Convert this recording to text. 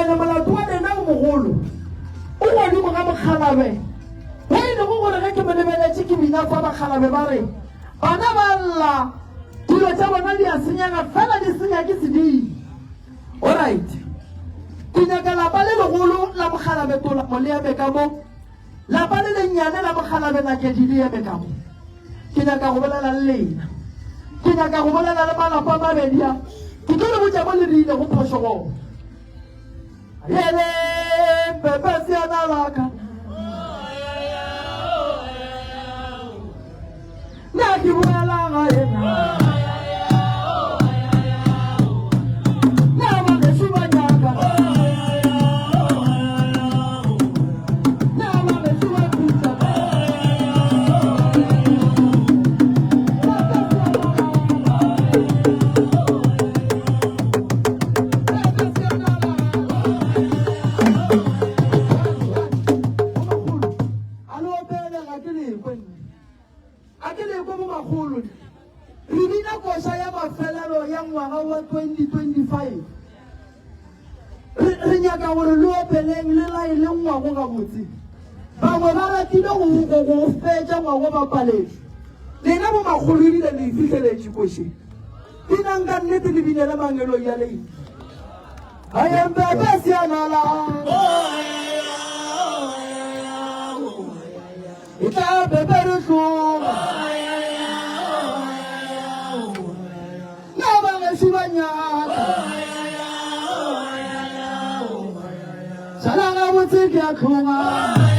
Ene molato wa lena o mogolo o godimo ga mokgalabe wo e lego gore ge ke mo lebeletše ke bina fa bakgalabe ba re bana ba lla dilo tša bona di a senyega fela di senya ke sedimo. Alright. Ke nyaka lapa le legolo la mokgalabe Tolamo le eme ka mo, lapa le lennyane la mokgalabe Nakedi le eme ka mo. Ke nyaka go bolela le lena. Ke nyaka go bolela le malapa a mabedi a. Ke tlo le botša mo le dirilego phošo gona. Yele pepe siana la ka. Na ke boela gae na. Na bagešo ba nyaka. Na bagešo ba khutša. A le opele ga ke le kwe nne. A ke le kwe bomakgolo. Re bina koša ya mafelelo ya ngwaga wa 2025. Re, re nyaka gore le opeleng le laele ngwago gabotse. Bangwe ba ratile go, go, go fetša ngwago ba paletšwe. Lena bomakgolo ebile le e fihleletše koše. Binang ka nnete le binele mangeloi a lena. Ayembe sianala. E tla bebe re tloga. Na ba gešo ba nyaka. Šala gabotse ke a tloga.